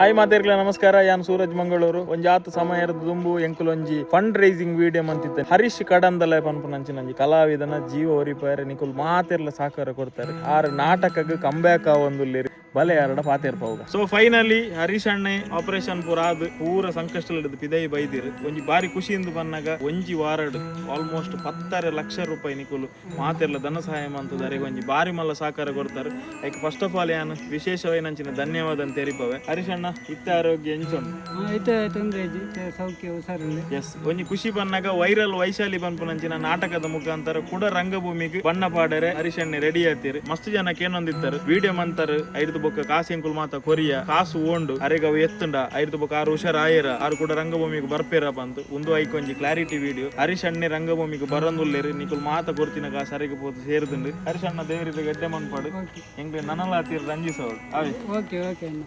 Hi ಮಾತೆರ್ಗ್ಲ ನಮಸ್ಕಾರ. ಯಾನ್ ಸೂರಜ್ ಮಂಗಳೂರು. ಒಂಜಾತ್ ಸಮಯದ ದುಂಬು ಎಂಕುಲೊಂಜಿ ಫಂಡ್ ರೈಸಿಂಗ್ ವಿಡಿಯೋ ಮಂತಿತ್ತೆ. ಹರೀಶ್ ಕಡಂದಲೆ ಪನ್ಪುನಂಚಿನಂಜಿ ಕಲಾವಿದನ ಜೀವ ಒರಿಪಾಯರೆ ನಿಕುಲು ಮಾತೆರ್ಲ ಸಹಕಾರ ಕೊರ್ತಾರೆ. ಆರ್ ನಾಟಕಗ್ ಕಂಬ್ಯಾಕ್ ಆವೊಂದುಲ್ಲೆರ್. ಬಲೆ ಯಾರಡ ಪಾತೆರ್ಪವುಗ. ಸೊ ಫೈನಲಿ ಹರೀಶ್ ಅಣ್ಣೆ ಆಪರೇಷನ್ ಪೂರ ಆದ್ ಪೂರ ಸಂಕಷ್ಟದ ಪಿದಯಿ ಬೈದಿರು. ಒಂಜಿ ಬಾರಿ ಖುಷಿಯಿಂದ ಬನ್ನಗ ಒಂಜಿ ವಾರಡ್ ಆಲ್ಮೋಸ್ಟ್ 10.5 ಲಕ್ಷ ರೂಪಾಯಿ ನಿಕುಲು ಮಾತೆರ್ಲ ಧನ ಸಹಾಯ ಮಂತುದಾರೆ. ಒಂಜಿ ಬಾರಿ ಮಲ್ಲ ಸಹಕಾರ ಕೊರ್ತಾರೆ. ಐಕ್ ಫಸ್ಟ್ ಆಫ್ ಆಲ್ ಯಾನ್ ವಿಶೇಷವಾಯಿನಂಚಿನ ಧನ್ಯವಾದ ಅಂತ ತೆರಿಪವೆ. ಹರೀಶ್ ಅಣ್ಣ, ಇತ್ತೆ ಆರೋಗ್ಯ ಎಂಚುಂಡು? ಇತ್ತೆ ತೊಂದರೆ ಇಜ್ಜಿ, ಇತ್ತೆ ಸೌಖ್ಯ, ಹುಷಾರಿಲ್ಲ. ಎಸ್, ಒಂಜಿ ಖುಷಿ ಬನ್ನಗ ವೈರಲ್ ವೈಶಾಲಿ ಪನ್ಪುನಂಚಿನ ನಾಟಕದ ಮುಖಾಂತರ ಕುಡ ರಂಗಭೂಮಿಗೆ ಬಣ್ಣ ಪಾಡರೆ ಹರೀಶ್ ಅಣ್ಣೆ ರೆಡಿ ಆತೀರ್. ಮಸ್ತ್ ಜನ ಕೇನೊಂದಿತ್ತಾರೆ, ವಿಡಿಯೋ ಮಂತಾರ, ಐರ್ದು ಬೊಕ್ಕ ಕಾಸು ಎಂಕುಲು ಮಾತ ಕೊರಿಯ, ಕಾಸು ಓಂಡು, ಅರೆಗ್ ಅವು ಎತ್ತುಂಡ, ಐರ್ದು ಬೊಕ್ಕ ಆರು ಹುಷಾರ್ ಆಯೆರ, ಆರು ಕೂಡ ರಂಗಭೂಮಿಗೆ ಬರ್ಪೇರ ಬಂತು. ಉಂದು ಐಕ್ ಒಂಜಿ ಕ್ಲಾರಿಟಿ ವಿಡಿಯೋ. ಹರೀಶ್ ಅಣ್ಣೆ ರಂಗಭೂಮಿಗೆ ಬರಂದುಲ್ಲೇರು. ನಿಕುಲು ಮಾತ ಕೊರ್ತಿನ ಕಾಸು ಅರೆಗ್ ಪೋದು ಸೇರ್ದುಂಡು. ಹರೀಶ್ ಅಣ್ಣ, ದೇವರಿಗೆ ಎಡ್ಡೆ ಮನ್ಪಾಡು. ಓಕೆ. ಎಂಕ್ಲೆ ನನಲಾತೀರ್ ರಂಜಿಸವಳು ಅವೇ. ಓಕೆ ಓಕೆ ಅಣ್ಣ.